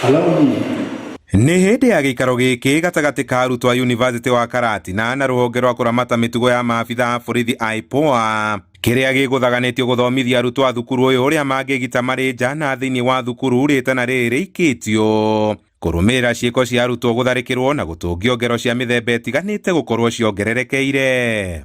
Allow me. Nĩ hĩndĩ ya gĩikaro gĩkĩ gatagatĩ ka arutwo a yunivasĩtĩ wa Karatina na rũhonge rwa kũramata mĩtugo ya maabitha a borithi IPOA kĩrĩa gĩgũthaganĩtio gũthomithia arutwo a thukuru ũyũ ũrĩa mangĩgita marĩ nja na thĩinĩ wa thukuru rĩtana rĩrĩ rĩikĩtio kũrũmĩrĩra ciĩko cia arutwo gũtharĩkĩrwo na gũtũngio ngero cia mĩthemba ĩtiganĩte gũkorwo ciongererekeire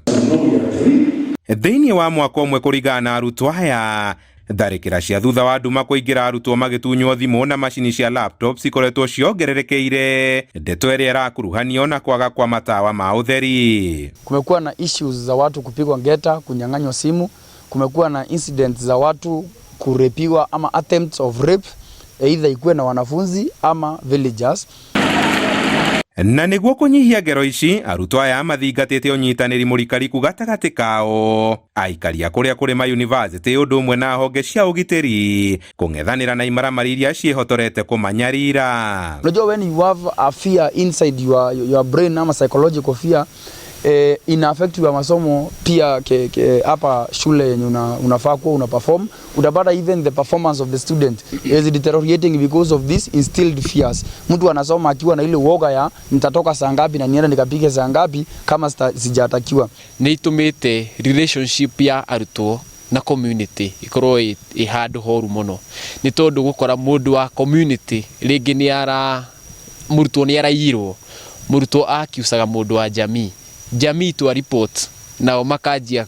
thĩinĩ wa mwaka ũmwe. Kũringana na arutwo aya, tharĩkĩra cia thutha wa nduma kũingĩra arutwo magĩtunywo thimũ na macini cia laptop cikoretwo ciongererekeire, ndeto ĩrĩa ĩrakuruhanio na kwaga kwa matawa ma ũtheri. Kumekuwa na issues za watu kupigwa ngeta, kunyang'anywa simu. Kumekuwa na incidents za watu kurepiwa ama attempts of rape, either ikuwe na wanafunzi ama villagers. Na nĩguo kũnyihia ngero ici, arutwo aya mathingatĩte ũnyitanĩri mũrikariku gatagatĩ kao, aikari a kũrĩa kũrĩ mayunivasĩtĩ, ũndũ ũmwe na honge cia ũgitĩri kũng'ethanĩra na imaramari iria ciĩhotorete kũmanyarira. Unajua, when you have a fear inside your brain ama psychological fear, ina affect your masomo pia ke hapa shule yenye unafaa kuwa una perform. Utapata even the performance of the student is deteriorating because of this instilled fears. Mtu anasoma akiwa na ile uoga ya nitatoka saa ngapi na nienda nikapige saa ngapi kama sijatakiwa. Nä itå relationship ya arutwo na community ikorwo ĩ handũ horu mũno, nĩ tondũ gũkora mũndũ wa community rĩngĩ nĩ ara mũrutwo nĩ araiyirwo, mũrutwo akiucaga mũndũ wa jamii, jamii twa report, nao makanjia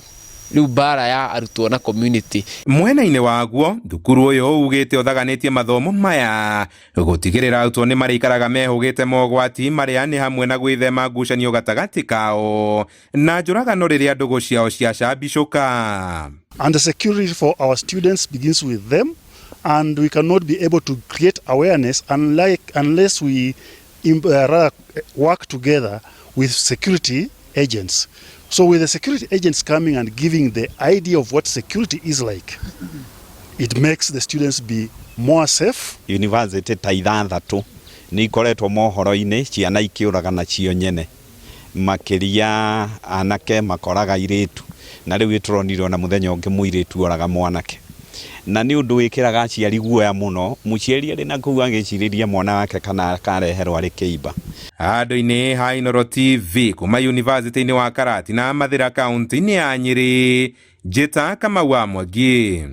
rĩu mbara ya arutwo na community. Mwena-inĩ waguo, thukuru ũyũ ugĩte ũthaganĩtie mathomo maya gũtigĩrĩra arutwo nĩ marĩikaraga mehũgĩte mogwati marĩa nĩ hamwe na gwĩthema ngucanio gatagatĩ kao na njũragano rĩrĩa ndũgũ ciao ciacambicũka. And the security for our students begins with them, and we cannot be able to create awareness unless we rather work together with security agents. So with the security agents coming and giving the idea of what security is like, it makes the students be more safe. University ta 6 nĩ ikoretwo mohoro-inĩ ciana ikĩũragana cio nyene, makĩria anake makoraga airĩtu, na rĩu ĩtũronire ona mũthenya ũngĩ mũirĩtu oraga mwanake, na nĩ ũndũ wĩkĩraga aciari guoya mũno. Mũciari arĩ na kũu agĩcirĩria mwana wake kana akareherwo arĩ kĩimba. Handũ-inĩ ha Inooro TV kuma yunivasĩtĩ-inĩ wa Karatina, Mathĩra, kaunti-inĩ ya Nyĩrĩ, njĩta Kamau wa Mwangi.